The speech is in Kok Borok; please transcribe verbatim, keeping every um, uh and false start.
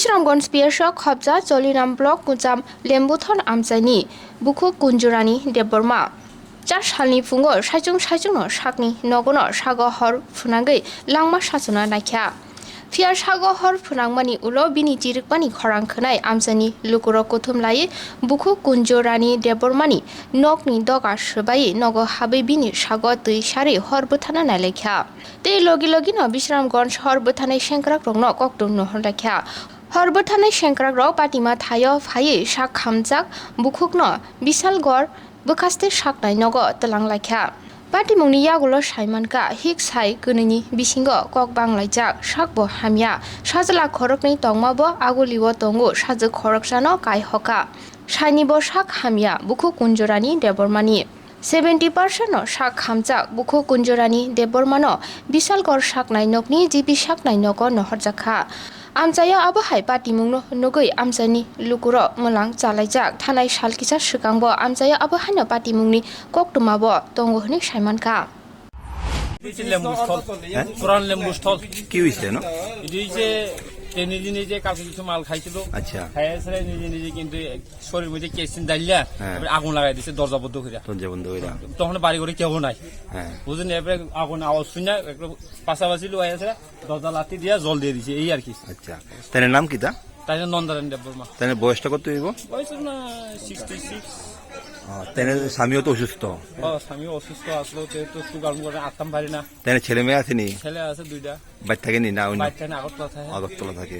Bisramganj P S o khobja Choliram block Kucham Lembuthor amchaini bukhuk Kunjurani Debbarma. Char salni phungo saichung saichungno sakni nogono sago hor phunangwi langma sachona naikha. Phiya sago hor phunangmani ulo bini chirikmani khorang khwnai amchaini lukurok kuthum laiwi bukhuk Kunjurani Debbarmani nokni doga swbaiwi nogo habwi bini sago twi sarwi hor bwthana nailaikha. Tei logi logino Bisramganj hor bwthanai sengkrakrokno kokthum nohorlaikha. Hor bwthanai sengkrakrok patima thaio phaiwi sak khamjak bukhukno Bisalgor bwkhaste saknai nogo twlanglaikha. Patimungni yagulo saimankha, hik sai kwnwini bisingo kok banglaijak, sakbo hamya. Sajla khoroknwi tongmabo agulio tongo, sajwk khoroksano kai hoka. Sainibo sak hamya, bukhuk Kunjurani Debbarmani. Seventy percent no sak hamjak bukhuk Kunjurani Debbarmano Bisalgor saknai nokni G P saknai nogo nohorjakha. Amchaio abo hai patimungno nugwi amchaini lukurok mwlang chalaijak. Thanai sal kisa swkangbo amchaio abo haino patimungni koktwmabo tongo hwnwi saimankha. হচ্ছে লেম্বু স্থল। হ্যাঁ? পুরান লেম্বু স্থল। কি হয়েছে জানো? এটি হচ্ছে তে নিজে নিজে কাউকে কিছু মাল খাইছিল। আচ্ছা। খাইয়া ছেড়ে নিজে নিজে কিন্তু শরীর মধ্যে কেরোসিন ঢালিয়া হ্যাঁ। তারপরে আগুন লাগাই দিছে দরজা বন্ধ করে। দরজা বন্ধ করে। তখন বাড়ি ঘরে কেউ নাই। হ্যাঁ। বুঝলেন? এরপরে আগুন আওয়াজ শুনে একটু পাশাপাশি লোক আছে, দরজা লাথি দিয়া জল দিয়ে দিছে, এই আর কি। আচ্ছা। তার নাম কিতা? তাই না নন্দরানী দেববর্মা। তাই না বয়সটা কত হইব? বয়স না সিক্সটি সিক্স। আহ, তাই না স্বামীও তো অসুস্থ। ও, স্বামী অসুস্থ আসলো, যেহেতু সুগার মুগার আটতাম পারি না। তাই না ছেলে মেয়ে আছেনি? ছেলে আছে দুইটা। বাইর থাকে নি না অন্য? বাইর থাকে না, আগরতলা থাকে। আগরতলা থাকে।